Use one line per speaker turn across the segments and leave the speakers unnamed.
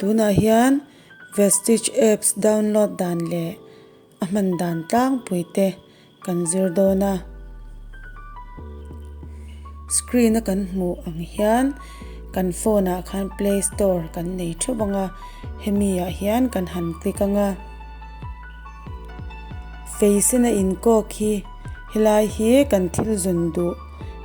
Tunah hian Vestige apps download dan leh a hman dan tlangpui te kan zir dawn a. Screen a kan hmuh ang hian kan phone ah khan play store kan nei theuh ang a, hemi ah hian kan han click ang a. Fei sen a inkawk hi helai hi kan thil zun duh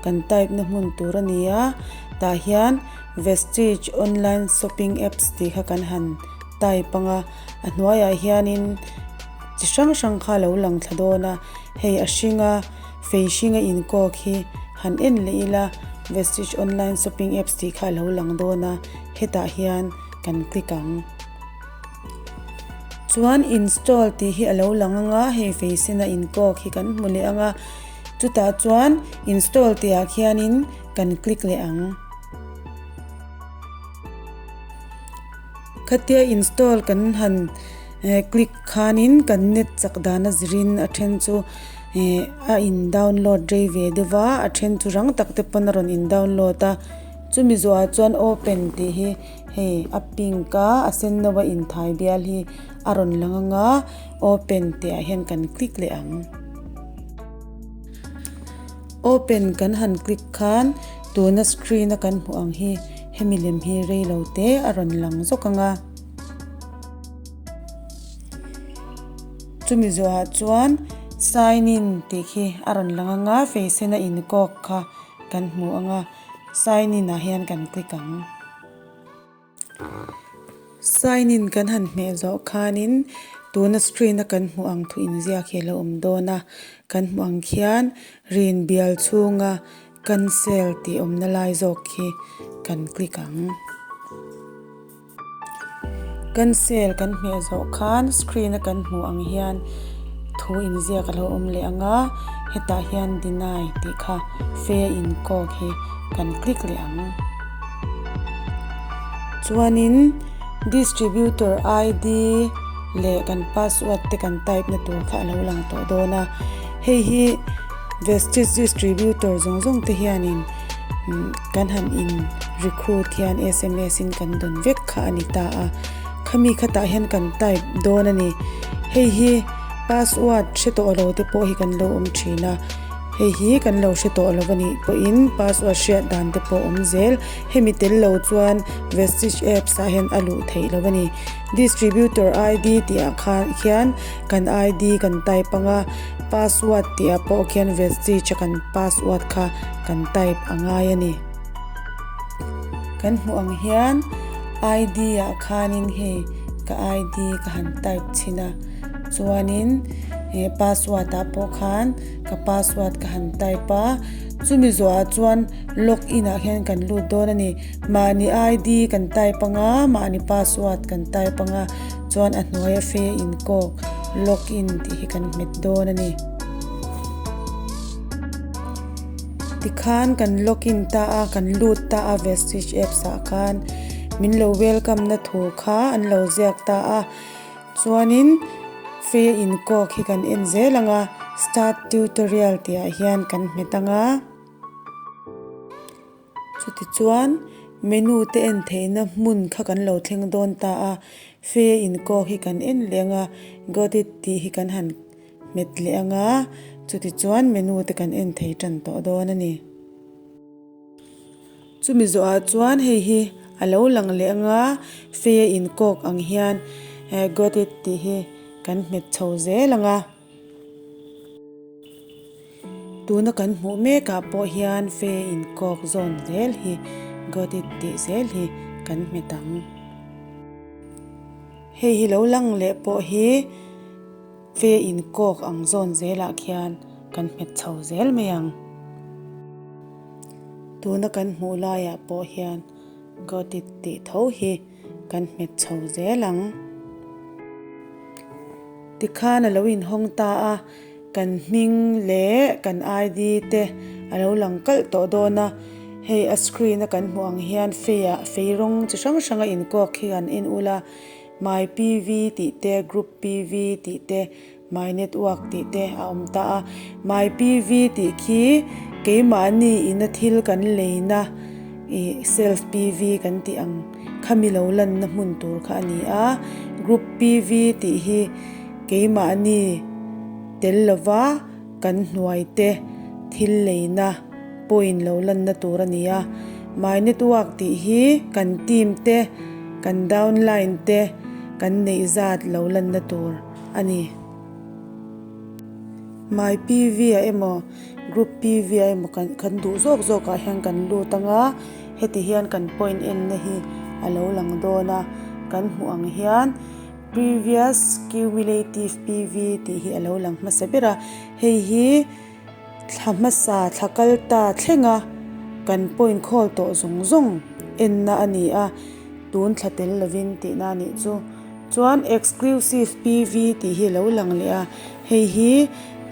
kan type na hmun tur a ni a, tah hian Vestige online shopping apps tih kha kan han type ang a, a hnuaiah hianin chi hrang hrang kha a lo lang thla dawn a, hei a hring a fei hring a inkawk hi han en leh ila Vestige online shopping apps tih kha a lo lang dawn a, hetah hian kan click ang. Chuan install tih hi a lo lang ang a, hei fei sen a inkawk hi kan hmu leh ang a, chutah chuan install tih ah khianin kan click leh ang. Khatia install kan han click khanin kan net chak dan a zirin a then chu eh a in download rei ve deuh va, a then chu rang tak te pawn a rawn in download a, chumi zawhah chuan open tih hi. Hei a pink a a sen no a inthai bial hi a rawn lang ang a open tih ah hian kan click leh ang. Open kan han click khan tuna screen a kan hmuh ang hi hemi lem hi rei lo te a rawn lang zawk ang a. Chumi zawhah chuan sign in tih khi a rawn lang ang a fei sen a inkawk kha kan hmu ang a. Sign in ah hian kan click ang. Sign in kan han hmeh zawh khanin tuna screen a kan hmuh ang thu inziak hi a lo awm dawn a, kan hmuh ang khian rin bial chhunga cancel tih awmna lai zawk khi kan click ang. Cancel kan hmeh zawh khan screen a kan hmuh ang hian thu inziak a lo awm leh ang a, hetah hian deny tih kha fe inkawk hi kan click leh ang. Chuanin distributor ID leh kan password te kan type na tur kha a lo lang tawh dawn a, hei hi Vestige distributor zawng zawng te hianin. Kan han in recruit hian sms in kan dawn vek kha a ni ta a, khami khatah hian kan type dawn a ni. Hei hi password hre tawh lo te pawh hi kan lo awm thin a, hei hi kan lo hre tawh lo a nih pawhin password hriat dan te pawh a awm zel. Hemi tel lo chuan Vestige apps ah hian a luh theih lo a ni. Distributor ID tih ah khan khian kan ID kan type ang a, password tih ah pawh khian Vestige a kan password kha kan type a ngai a ni. Kan hmuh ang hian ID ah khanin hei ka ID ka han type chhin a, chuanin eh password ah pawh khan ka password ka han type a, chumi zawhah chuan log in ah hian kan lut dawn a ni. Mahni ID kan type anga mahni password kan type anga chuan a hnuaia fe inkawk log in tih hi kan hmet dawn a ni. Tikhan kan log in ta a, kan lut ta a Vestige apps ah khan min lo welcome na thu kha an lo ziak ta a, chuanin fe inkawk hi kan en zel ang a, start tutorial tih ah hian kan hmet ang a. Chutichuan menu te en theihna hmun kha kan lo thleng dawn ta a, fe inkawk hi kan en leh ang a, got it tih hi kan han hmet leh ang a, chutichuan menu te kan en thei tan tawh dawn a ni. Chumi zawhah chuan hei hi a lo lang leh ang a, fe inkawk ang hian got it tih hi kan hmet chho zel ang a. Tuna kan hmuh mekah pawh hian fe inkawk zawn zel hi got it tih zel hi kan hmet ang. Hei hi lo lang leh pawh hi fe inkawk ang zawn zelah khian kan hmet chho zel mai ang. Tuna kan hmuh laiah pawh hian got it tih tho hi kan hmet chho zel ang. Tikhan a lo inhawng ta a, kan hming leh kan ID te a lo lang kalh tawh dawn a, hei a screen a kan hmuh ang hian fei ah fei rawng chi hrang hrang a inkawk hi an en ul a, my PV tih te, group PV tih te, my network tih te a awm ta a, my PV tih khi keimahni ina thil kan leina ih self PV kan tih ang. Khami lo lanna hmun tur kha a ni a, Group PV tih hi keimahni tel lova kan hnuai te thil leina point lo lanna tur a ni a, My Network tih hi kan team te, kan downline te kan neih zat lo lanna tur a ni. My PV ah emaw Group PV ah emaw kan kan duh zawk zawk ah hian kan lut ang a, heti hian kan point enna hi a lo lang dawn a, kan hmuh ang hian Previous Cumulative PV tih hi a lo lang hmasa ber a, hei hi thla hmasa thla kal ta thlenga kan point khawl tawh zawng zawng enna a ni a, tun thla tel lovin tihna a nih chu. Chuan Exclusive PV tih hi a lo lang leh a, hei hi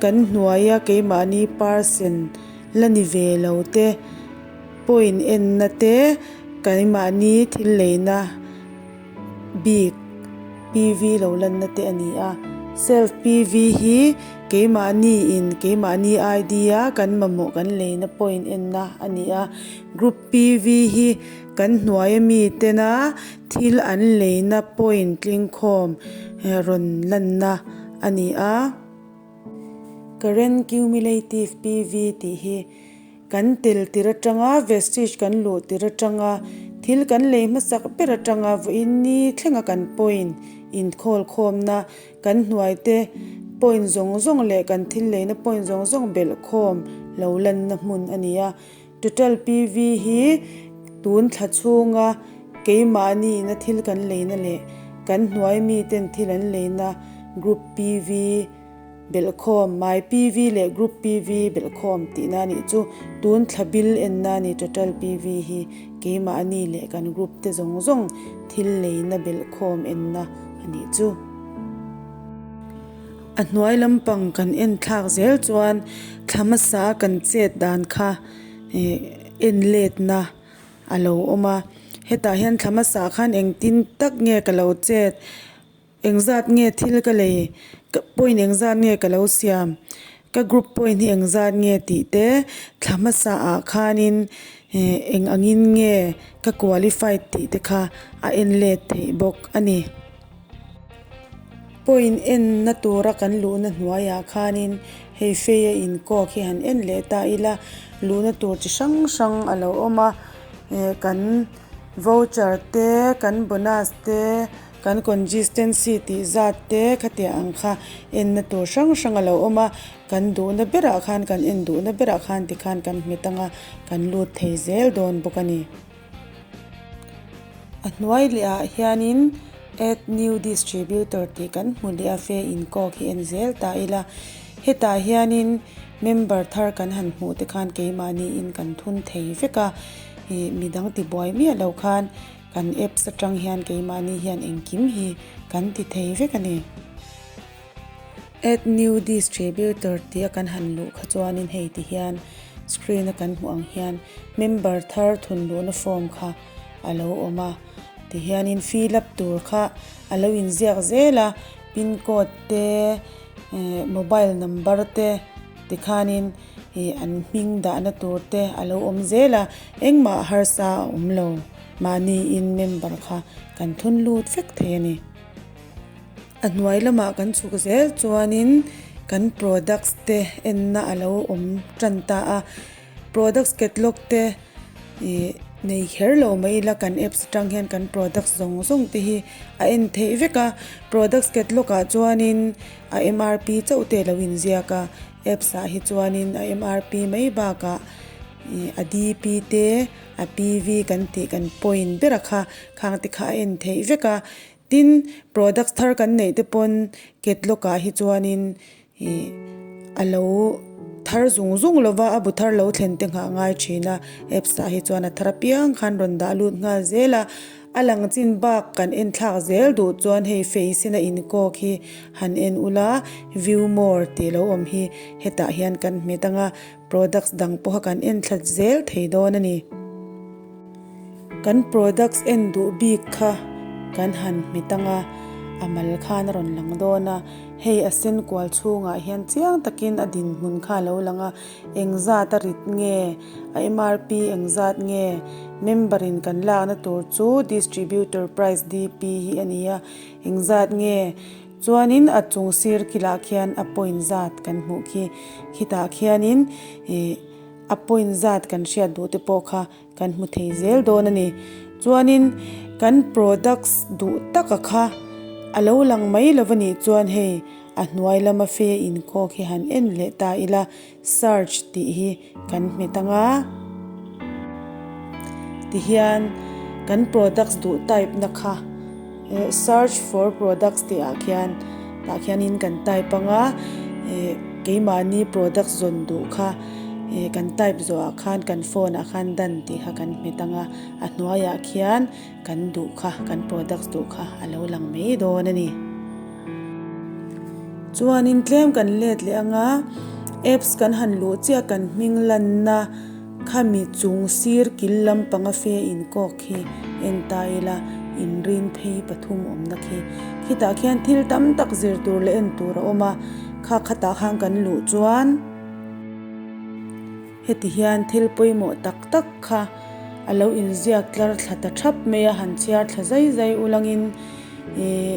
kan hnuaia keimahni person la ni ve lo te point enna te keimahni thil leina bik PV lo lanna te a ni a. Self PV hi keimahni in keimahni ID a kan mamawh kan leina point enna a ni a, Group PV hi kan hnuaia mi tena Thil an leina point tlingkhawm rawn lanna a ni a. Current Cumulative PV tih hi kan tel tir atanga Vestige kan luh tir atanga thil kan lei hmasak ber atanga vawiin ni thlenga kan point inkhawl khawmna kan hnuaite point zawng zawng leh kan thil leina point zawng zawng belh khawm lo lanna hmun a ni a. Total PV hi tun thla chhunga keimahni ina thil kan leina leh kan hnuai miten thil an leina Group PV belhkhawm, My PV leh Group PV belhkhawm tihna a nih chu. Tun thla bill enna a ni Total PV hi keimahni leh kan group te zawng zawng thil leina belhkhawm enna a nih chu. A hnuai lampang kan en thlak zel chuan thla hmasa kan chet dan kha ih en letna a lo awm a hetah hian thla hmasa khan engtin tak nge ka lo chet engzat nge thil ka lei point engzat nge ka lo siam ka group point hi engzat nge tih te thla hmasa ah khanin ih eng angin nge ka qualified tih te kha a en let theih bawk a ni. Point enna tura kan luhna hnuaiah khanin hei fei a inkawk hi han en leh ta ila luhna tur chi hrang hrang a lo awm a eh kan voucher te kan bonus te kan consistency tih zat te khatiang ang kha enna tur hrang hrang a lo awm a kan duhna berah khan kan en duhna berah khan tikhan kan hmet anga kan lut thei zel dawn bawk a ni. A hnuai leh ah hianin add new distributor tih kan hmu leh a fe inkawk hi en zel ta ila hetah hianin member thar kan han hmuh te khan keimahni in kan thun thei vek a ih midang tibuai miah lo khan kan apps atang hian keimahni hian engkim hi kan ti thei vek a ni. Add new distributor tih a kan han luh kha chuanin hei ti hian screen a kan hmuh ang hian member thar thun luhna form kha a lo awm a tihianin fill up tur kha a lo inziak zel a pin code te eh mobile number te tikhanin ih an hming dahna tur te a lo awm zel a engmah harsa a awm lo mahniin member kha kan thun lut vek thei a ni. A hnuai lamah kan chhuk zel chuanin kan products te enna a lo awm tan ta a products catalog te ih nei kher lo mai ila kan apps atang hian kan products zawng zawng te hi a en theih vek a products catalog ah chuanin a M_R_P chauh te a lo inziak a apps ah hi chuanin a M_R_P mai bakah ih a D_P te a P_V kan tih kan point ber a kha khang te kha a en theih vek a. Tin, products thar kan neih te pawn catalog ah hi chuanin ih a lo thar zung zung lo va, a bu thar lo thlen te nghah ngai thin a, apps ah hi chuan a thar apiang khan rawn dah lut nghal zel a, a lang chin bak kan en thlak zel duh chuan hei face in a inkawk hi han en ula view more tih lo awm hi hetah hian kan hmet ang a, products dang pawha kan en thla zel thei dawn a ni. Kan products en duh bik kha kan han hmet ang a, a mal khan a rawn lang dawn a, hei a sen kual chhungah hian chiang takin a dinhmun kha a lo lang a, engzat a rit nge, a MRP engzat nge, Member in kan lakna tur chu Distributor Price, DP, hi a ni a, engzat nge? Chuanin a chung sir kilah khian a point zat kan hmuh khi. Khitah khianin ih a point zat kan hriat duh te pawh kha kan hmu thei zel dawn a ni. Chuanin kan products duh taka kha a lo lang mai lo va nih chuan hei a hnuai lama fe inkawk hi han en leh ta ila search tih hi kan hmet ang a. Tihian kan products duh type na kha search for products tih ah khian tah khianin kan type ang a ih keimahni products zawn duh kha ih kan type zawh ah khan kan phone ah khan done tih kha kan hmet ang a a hnuaiah khian kan duh kha kan products duh kha a lo lang mai dawn a ni. Chuanin tlem kan let leh ang a apps kan han luh chiah kan hming lanna khami chung sir kil lampanga fe inkawk khi en ta ila inrin phei pathum awmna khi khitah khian thil tam tak zir tur leh en tur a awm a kha khatah khan kan luh chuan. Heti hian thil pawimawh tak tak kha a lo inziak tlar thla ta thap mai a, han chhiar thla zai zai ulangin ih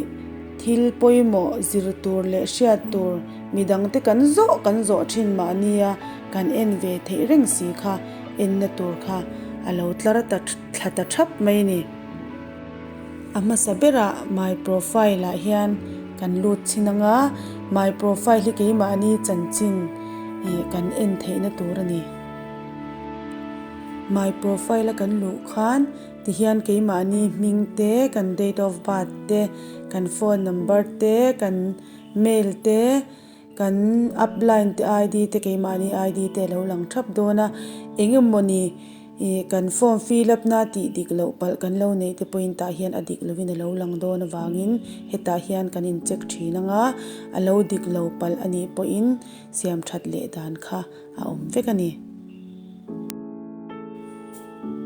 thil pawimawh zir tur leh hriat tur midangte kan zawh kan zawh thin mahnia kan en ve theih reng si kha enna tur kha a lo tlar ta thla ta thap mai a ni. A hmasa berah my profile ah hian kan lut chhin ang a, my profile hi keimahni chanchin ih kan en theihna tur a ni. My profile a kan luh khan tihian keimahni hming te, kan date of birth te, kan phone number te, kan mail te, Kan upline te ID te keimahni ID te a lo lang thap dawn a, eng emawni ih kan form fill up na tih dik loh palh kan lo neih te pawhin tah hian a dik lovin a lo lang dawn avangin hetah hian kan in check thin ang a, a lo dik lo palh a nih pawhin siam that leh dan kha a awm vek a ni.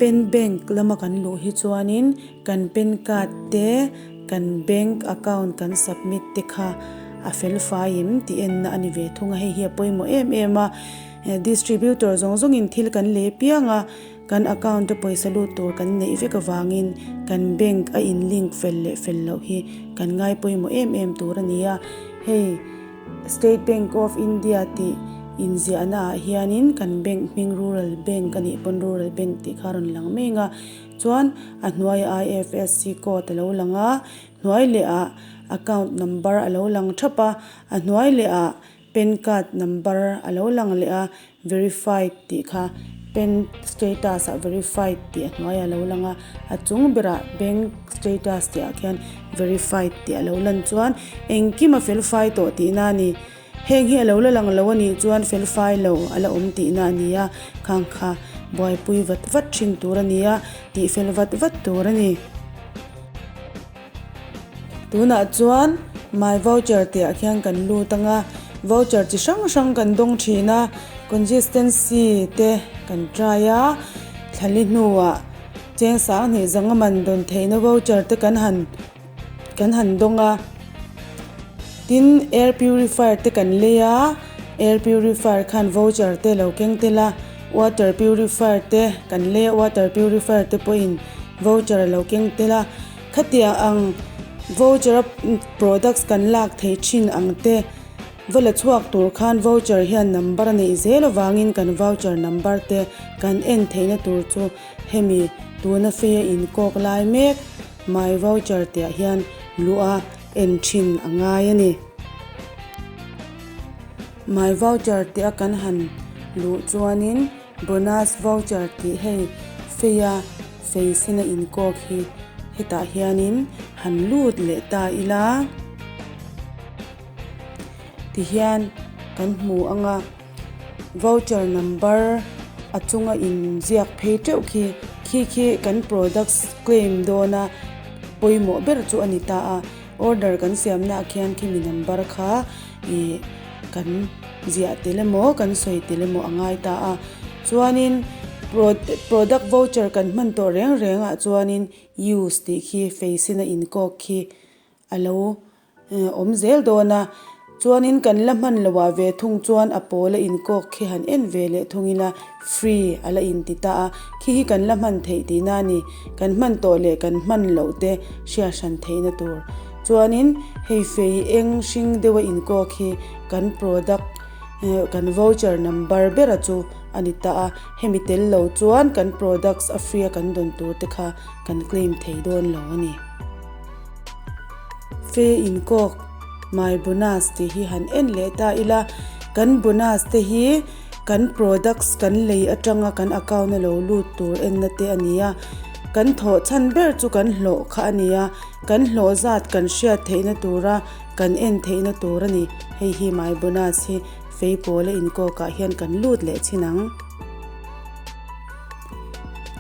Pen bank lama kan luh hi chuanin kan pen card te kan bank account kan submit te kha a fel fai em tih enna a ni ve thung a, hei hi a pawimawh em em a, distributor zawng zawngin thil kan lei piang a, kan account a pawisa lut tur kan neih vek avangin kan bank a in link fel leh fel loh hi kan ngai pawimawh em em tur a ni a, hei. State Bank of India tih inziahna ah hianin kan bank hming Rural Bank a nih pawn Rural Bank tih kha a rawn lang mek a, chuan a hnuaiah IFSC code a lo lang a, hnuai leh ah account number a lo lang thap a, a hnuai leh ah pan card number a lo lang leh a, verified tih kha pen status ah verified tih a hnuaiah a lo lang a, a chung berah bank status tih ah khian verified tih a lo lan chuan engkim a fel fai tawh tihna a ni. Heng hi a lo la lang lo a nih chuan fel fai lo a la awm tihna a ni a, khang kha buaipui vat vat thin tur a ni a, tih fel vat vat tur a ni. Tunah chuan my voucher tih ah khian kan lut ang a, voucher chi hrang hrang kan dawng thin a, consistency te kan try a, thlali hnuah cheng sanghnih zanga man dawn theihna voucher te kan han kan han dawng a, tin air purifier te kan lei a, air purifier khan voucher te lo keng tel a, water purifier te kan lei a, water purifier te pawhin voucher a lo keng tel a. Khatiang ang voucher a products kan lak thei thin ang te, va la chhuak tur khan voucher hian number a neih zel avangin kan voucher number te kan en theihna tur chu hemi tuna fei a inkawk lai mek my voucher tih ah hian luh a en thin a ngai a ni. My voucher tih a kan han luh chuanin bonus voucher tih hei fei a Fei sena inkawk hi hetah hianin han lut leh ta ila tihian kan hmu ang a, voucher number a chunga inziak phei teuh khi khi khi kan products claim dawna pawimawh ber chu a ni ta a, order kan siamnaah khian khimi number kha ih kan ziah tel emaw kan sawi tel emaw a ngai ta a chuanin product voucher kan hman tawh reng reng ah chuanin use tih khi fei sen a inkawk khi a lo awm zel dawn a. Chuanin kan la hman loh ah ve thung chuan a pawl a inkawk khi han en ve leh thung ila free a la inti ta a, khi hi kan la hman theih tihna a ni. Kan hman tawh leh kan hman loh te hria hran theihna tur. Chuanin hei fei eng hring deuh a inkawk hi kan product kan voucher number bera chu a ni ta a, hemi tel lo chuan kan products a free a kan dawn tur te kha kan claim thei dawn lo a ni. Fe inkawk my bonus tih hi han en leh ta ila, kan bonus te hi kan products kan lei atanga kan account a lo lut tur enna te a ni a, kan thawh chhan ber chu kan hlawh kha a ni a, kan hlawh zat kan hriat theihna tura kan en theihna tur a ni, hei hi my bonus hi fei pawl a inkawk ah hian kan lut leh chin ang.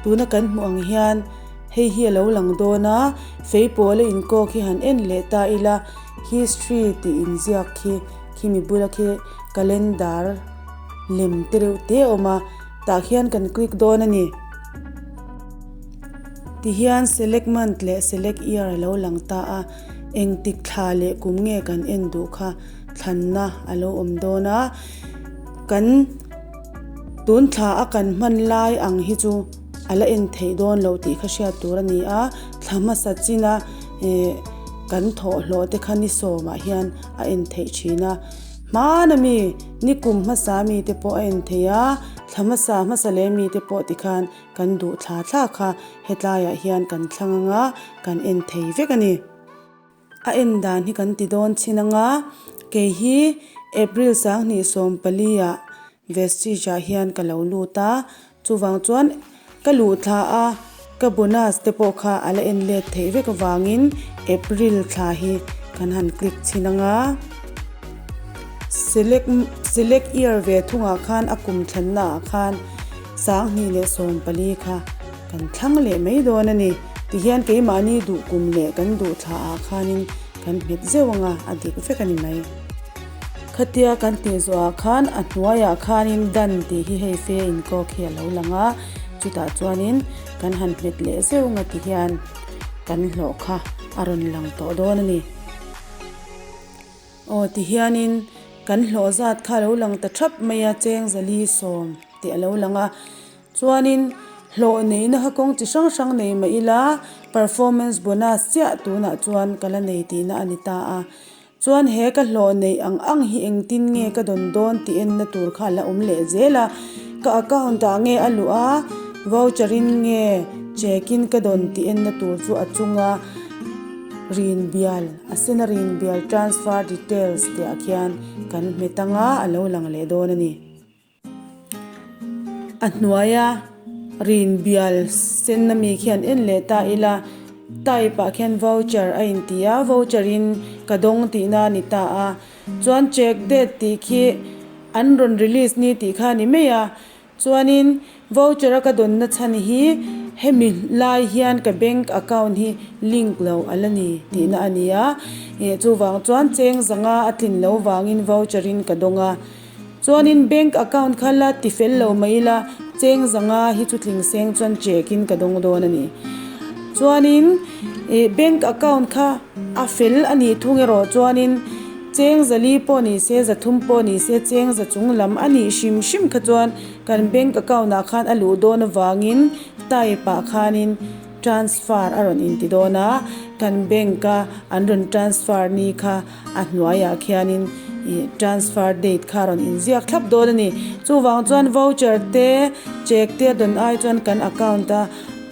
Tuna kan hmuh ang hian hei hi a lo lang dawn a, fei pawl a inkawk hi han en leh ta ila history tih inziak khi khimi bula khi calendar lem te reuh te a awm a, tah khian kan click dawn a ni. Tihian select month leh select year a lo lang ta a, engtik thla leh kum nge kan en duh kha thlanna a lo awm dawn a, kan. Tun thla a kan hman lai ang hi chu a la en theih dawn loh tih kha hriat tur a ni a, thla hmasa china ih kan thawh hlawh te kha ni sawmah hian a en theih thin a, hmana mi ni kum hmasa mi te pawh a en thei a, thla hmasa hmasa leh mi te pawh tikhan kan duh thla thla kha hetlaiah hian kan thlang anga kan en thei vek a ni. A en dan hi kan ti dawn chin anga kei hi April sanghnih 14 ah Vestige ah hian ka lo lut a, chuvang chuan ka luh thla a ka bonus te pawh kha a la en let theih vek avangin April thla hi kan han click chin anga select select year ve thungah khan a kum thlanna ah khan 2014 kha Kan thlang leh mai dawn a ni. Tihian keimahni duh kum leh kan duh thla ah khanin kan nghet zeuh anga a dik vek a ni mai. Khatia kan tih zawh ah khan a hnuaiah khanin dan tih hi hei fe inkawk hi a lo lang a, chutah chuanin kan han nghet leh zeuh anga tihian kan hlawh kha a rawn lang tawh dawn a ni. Aw tihianin kan hlawh zat kha a lo lang ta thap mai a, cheng 410 tih a lo lang a. Chuanin, hlawh neihna kha kawng chi hrang hrang nei mah ila, performance bonus chiah tunah chuan ka la nei tihna a ni ta a. Chuan he ka hlawh neih ang ang hi engtin nge ka dawn dawn tih enna tur kha a la awm leh zel a. Ka account ah nge a luh a, voucher in nge check in ka dawn tih enna tur chu a chunga rin bial, a sena rin bial transfer details tih ah khian kan hmet anga a lo lang leh dawn a ni. A hnuaia rin bial sen ami khian en leh ta ila type ah khian voucher a inti a voucher in ka dawng tihna a ni ta a chuan check date tih khi an rawn release ni tih kha a ni mai a chuanin voucher a ka dawnna chhan hi hemi lai hian ka bank account hi link lo a la ni tihna a ni a ih chuvang chuan cheng zanga a tlin lo vangin voucher in ka dawng a. Chuanin bank account kha la ti fel lo mai ila, cheng zanga hi chu tling seng chuan check in ka dawng dawn a ni. Chuanin ih bank account kha a fel a nih thung erawh chuanin cheng zali pawh ni se, zathum pawh ni se, cheng za chung lam a nih hrim hrim kha chuan kan bank account ah khan a luh dawn avangin type ah khanin transfer a rawn inti dawn a, kan bank a an rawn transfer ni kha A hnuaiah khianin ih transfer date kha a rawn inziak thlap dawn a ni. Chuvang chuan voucher te check te a dawn ai chuan kan account a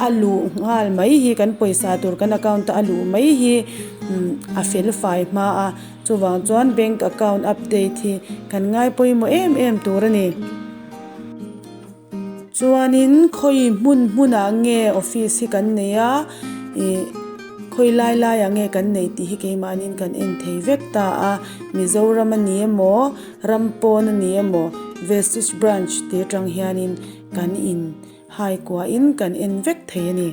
a luh nghal mai hi kan pawisa tur kan account a a luh mai hi a fel fai hma a. Chuvang chuan bank account update hi kan ngai pawimawh em em tur a ni. Chuanin khawi hmun hmunah nge office hi kan nei a, ih khawi lai laiah nge kan nei tih hi keimahniin kan en thei vek ta a, Mizoram a ni emaw ram pawn a ni emaw Vestige branch tih atang hianin kan in hai kuahin kan en vek thei a ni.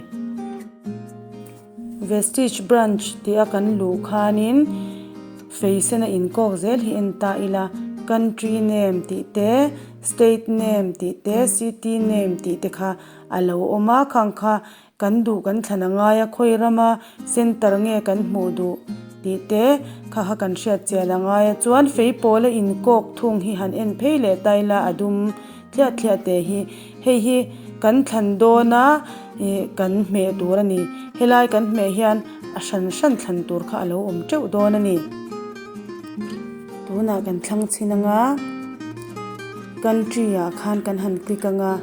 Vestige branch tih a kan luh khanin fei sen a inkawk zel hi en ta ila country name tih te state name tih te city name tih te kha a lo awm a khang kha kan duh kan thlan a ngai a khawi rama center nge kan hmuh duh. Tih te kha kha kan hriat chian a ngai a chuan fei pawl a inkawk thung hi han en phei leh ta ila a dum thliah thliah te hi hei hi kan thlan dawn a ih kan hmeh tur a ni helai kan hmeh hian a hran hran thlan tur kha a lo awm teuh dawn a ni tunah kan thlang chhin anga country ah khan kan han click anga.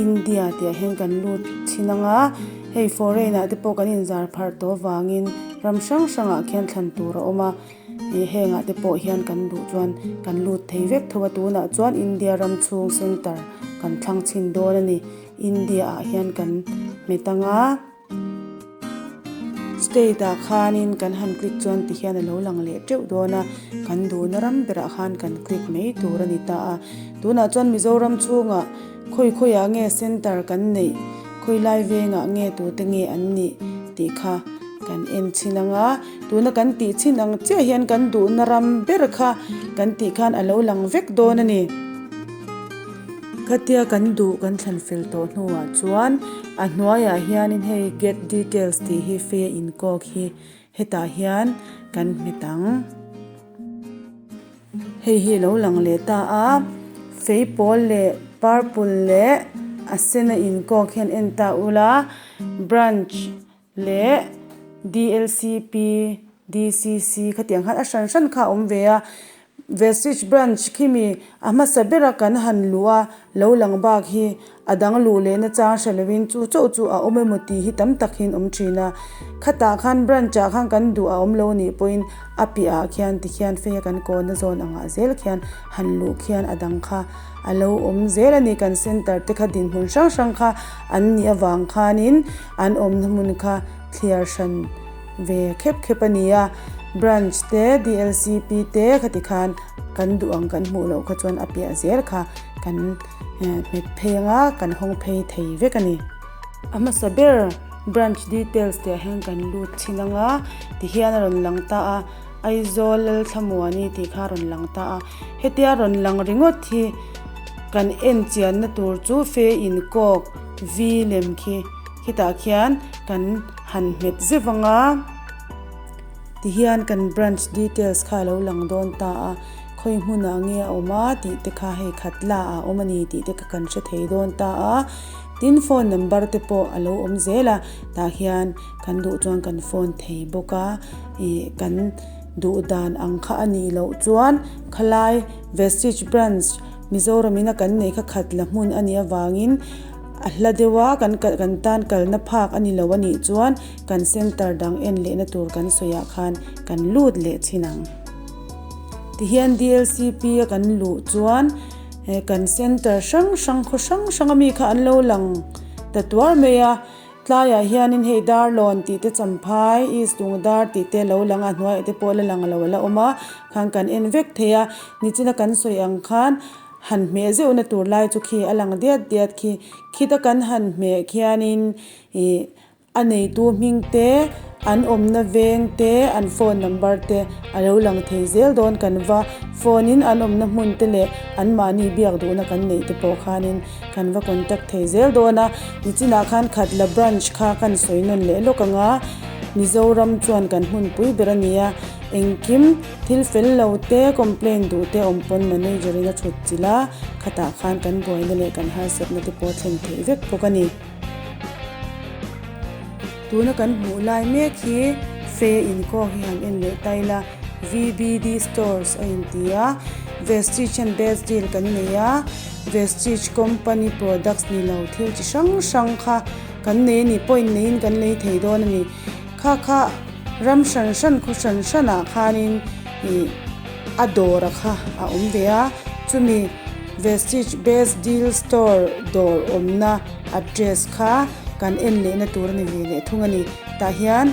India tih ah hian kan lut chhin ang a, hei foreign ah te pawh kan inzar pharh tawh avangin ram hrang hrang ah khian thlan tur a awm a, ih heng ah te pawh hian kan duh chuan kan lut thei vek tho a, tunah chuan India ram chhung center kan thlang chhin dawn a ni, India ah hian kan hmet ang a. State ah khanin kan han click chuan ti hian a lo lang leh teuh dawn a, kan duhna ram berah khan kan click mai tur a ni ta a. Tunah chuan Mizoram chhungah khawi khawiah nge center kan neih, khawi lai vengah nge tute nge an nih tih kha kan en chhin ang a. Tuna kan tih chhin ang chiah hian kan duhna ram ber kha kan tih khan a lo lang vek dawn a ni. Khatia kan duh kan thlan fel tawh hnuah chuan a hnuaiah hianin hei get details tih hi fei a inkawk hi hetah hian kan hmet ang. Hei hi a lo lang leh ta a, fei pawl leh purple leh a sen a inkawk hian en ta ula branch leh DLCP, DCC khatiang khan a hran hran kha a awm ve a, Vestige branch khimi a hmasa bera kan han luh a, lo lang bak hi a dang luh lehna chang hre lovin chu chauh chu a awm emaw tih hi tam tak hian awm thin a, khatah khan branch ah khan kan duh a awm lo nih pawhin a piah ah khian tikhian fei a kan kawna zawn angah zel khian han luh khian a dang kha a lo awm zel a ni, kan center te kha dinhmun hrang hrang kha an nih avang khanin an awmna hmun kha thliar hran ve khep khep a ni a, branch te D_L_C_P te khati khan kan duh ang kan hmuh loh kha chuan a piah zel kha kan hmet phei anga kan hawng phei thei vek a ni. A hmasa ber branch details tih ah hian kan lut chhin anga tihian a rawn lang ta a. Aizawl Lalthlamuani tih kha a rawn lang ta a, hetia rawn lang ringawt hi kan en chianna tur chu fe inkawk V lem khi khitah khian kan han hmet zeuh ang a, tihian kan branch details kha a lo lang dawn ta a, khawi hmunah nge a awm a tih te kha hei khat la ah a awm a ni tih te kha kan hre thei dawn ta a, tin phone number te pawh a lo awm zel a tah hian kan duh chuan kan phone thei bawk a. Ih kan duh dan ang kha a nih loh chuan khalai Vestige branch Mizoram in a kan neih kha khat la hmun a nih avangin a hla deuh a kan kal kan tan kalna phak a ni lo a nih chuan kan center dang en lehna tur kan sawi ah khan kan lut leh thin ang. Tihian DLCP a kan luh chuan kan center hrang hrang khaw hrang hrang ami kha an lo lang ta tuar mai a. Tlaiah hianin hei Darlawn tih te Champhai, East Lungdar tih te lo lang a, hnuaiah te pawh la lang lo a la awm a, khan kan en vek thei a, nichina kan sawi ang khan han hmeh zeuhna tur lai chu khi a lang diat diat khi, khita kan han hmeh khianin ih a neitu hming te, an awmna veng te, an phone number te a lo lang thei zel dawn kan va phone in an awmna hmun te leh anmahni biak duhna kan neih te pawh khanin Kan va contact thei zel dawn a, nichinah khan Khatla branch kha kan sawi nawn leh lawk ang a, Mizoram chuan kan hmunpui ber a ni a, engkim thil fel lo te, complaint duh te awm pawn manager in a thut chilh a, khatah khan kan buaina leh kan harsatna te pawh thlen theih vek bawk a ni. Tuna kan hmuh lai mek hi Fe inkawng hi han en leh ta ila, VBD Stores a inti a, Vestige hian best deal kan nei a, Vestige company products ni lo thil chi hrang hrang kha kan nei a ni, point neiin kan lei thei dawn a ni. Kha kha ram hran hran khaw hran hranah khanin ih a dawr a kha a awm ve a, chumi Vestige best deal store dawr awmna address kha kan en lehna tur a ni ve leh thung a ni. Tah hian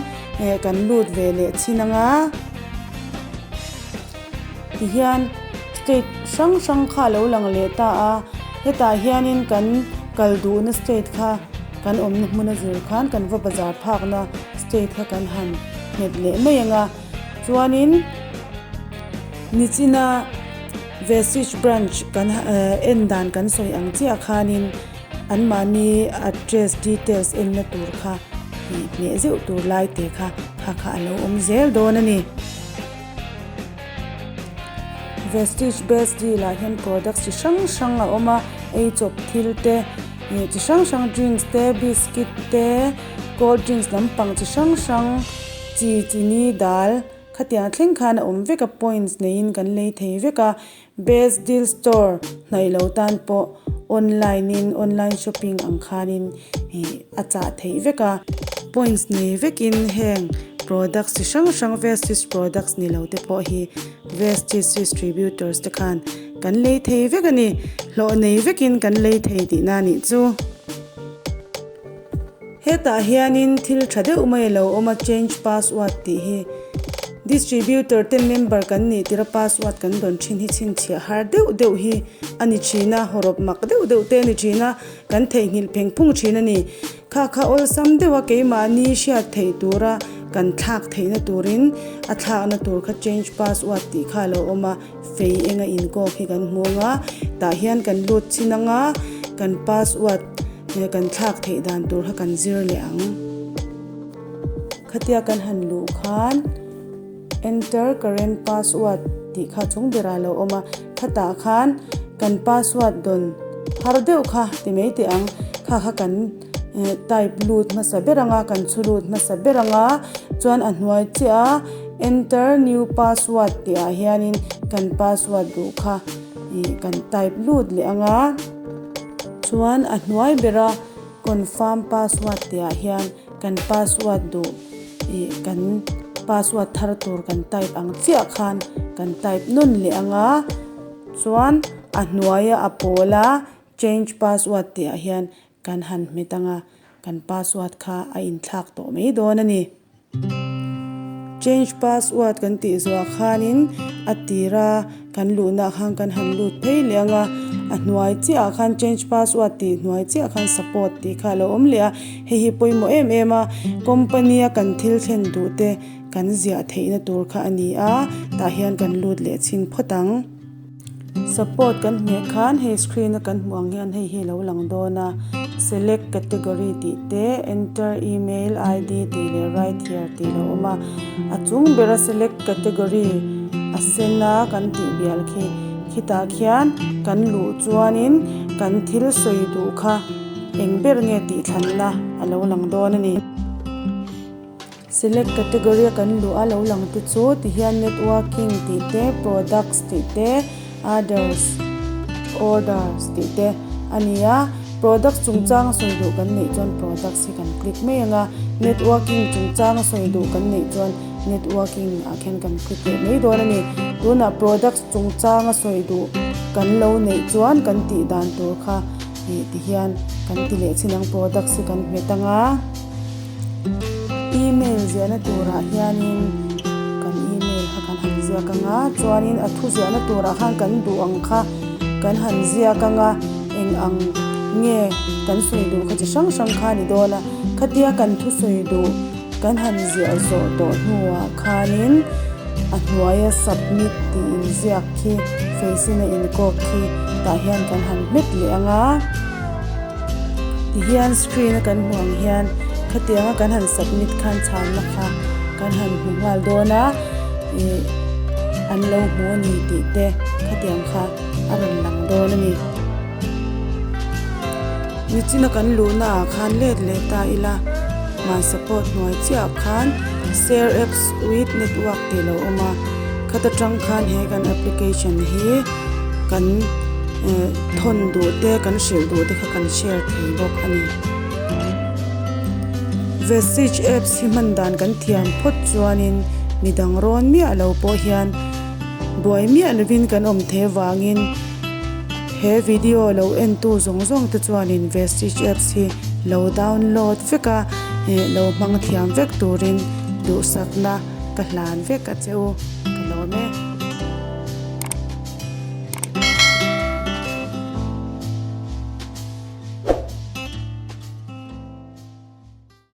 eh kan lut ve leh chhin ang a. Tihian state hrang hrang kha a lo lang leh ta a, hetah hianin kan kal duhna state kha kan awmna hmun a zir khan kan va bazar phakna state kha kan han nghet leh mai ang a, chuanin nichina Vestige branch kan en dan kan sawi ang chiah khanin anmahni address details enna tur kha. Ih hmeh zeuh tur lai te kha kha kha a lo awm zel dawn a ni. Vestige Best Deal ah hian products chi hrang hrang a awm a, ei chawp thil te ih chi hrang hrang drinks te biscuit te cold drinks lampang chi hrang hrang chi chini dal khatiang thleng khan a awm vek a points neiin kan lei thei vek a. Best Deal Store hnaih lo tan pawh online in online shopping ang khanin ih a chah theih vek a. Points nei vekin heng products chi hrang hrang Vestige products ni lo te pawh hi Vestige distributors te khan kan lei thei vek a ni. Hlawh nei vekin kan lei thei tihna a nih chu. Hetah hianin thil tha deuh mai a lo awm a change password tih hi distributor te member kan nih tir a password kan dawn thin hi chhinchhiah har deuh deuh hi a ni thin a hawrawp mak deuh deuh te a ni thin a kan theihnghilh pheng phung thin a ni. Kha kha awlsam deuh a keimahni hriat theih tura kan thlak theihna turin a thlakna tur kha change password tih kha a lo awm a fei enga inkawk hi kan hmu ang a tah hian kan lut chin ang a kan password He kan thlak theih dan tur kha kan zir leh ang. Khatia kan han luh khan enter current password tih kha chung berah a lo awm a, khatah khan kan password dawn har deuh kha ti mai teh ang, kha kha kan type lut hmasa ber ang a, kan chhu lut hmasa ber ang a, chuan a hnuai chiah a enter new password tih ah hianin kan password duh kha ih kan type lut leh ang a. Chuan a hnuai bera confirm password tih ah hian kan password duh ih kan password thar tur kan type ang chiah khan kan type nawn leh ang a, chuan a hnuaia a pawl a change password tih ah hian kan han hmet ang a, kan password kha a inthlak tawh mai dawn a ni. Change password kan tih zuah khanin a tira kan luhna ah khan kan han lut phei leh ang a, a hnuai chiah ah khan change password tih hnuai chiah khan support tih kha a lo awm leh a, hei hi pawimawh em em a, company a kan thil thlen duh te kan ziah theihna tur kha a ni a, tah hian kan lut leh chhin phawt ang. Support kan hmeh khan hei screen a kan hmuh ang hian hei hi a lo lang dawn a, select category tih te, enter email id tih leh write here tih a lo awm a, a chung bera select category a sen a kan tih bial khi khitah khian kan luh chuanin kan thil sawi duh kha eng ber nge tih thlanna a lo lang dawn a ni. Select category a kan luh a lo lang te chu ti hian networking tih te products tih te others orders tih te a ni a products chungchang a sawi duh kan neih chuan products hi kan click mai ang a networking chungchang a sawi duh kan neih chuan networking ah khian kan click leh mai dawn a ni tunah products chungchang a sawi duh kan lo neih chuan kan tih dan tur kha ih ti hian kan ti leh chin ang products hi kan hmet ang a. Email ziahna turah hianin kan email kha kan han ziak ang a, chuanin a thu ziahna turah khan kan duh ang kha kan han ziak ang a, eng ang nge kan sawi duh kha chi hrang hrang kha a ni dawn a, khatia kan thu sawi duh kan han ziah zawh tawh hnuah khanin a hnuaia submit tih inziak khi feisina inkawk khi tah hian kan han hmet leh ang a. Tihian screen a kan hmuh ang hian khatianga kan han submit khan chhanna kha kan han hmu nghal dawn a ih an lo hmu a ni tih te khatiang kha a rawn lang dawn a ni. Nichina kan luhna ah khan let leh ta ila hman support hnuai chiah ah khan share apps with network tih a lo awm a khata tang khan he kan application hi kan eh thawn duh te kan hrilh duh te kha kan share thei bawk a ni. Vestige apps hi hman dan kan thiam phawt chuanin midang rawn miah lo pawh hian buai miah lovin kan awm thei avangin he video lo entu zawng zawng te chuanin Vestige apps hi lo download vek a eh lo hmang thiam vek turin duhsakna ka hlan vek a che u ka lawm e.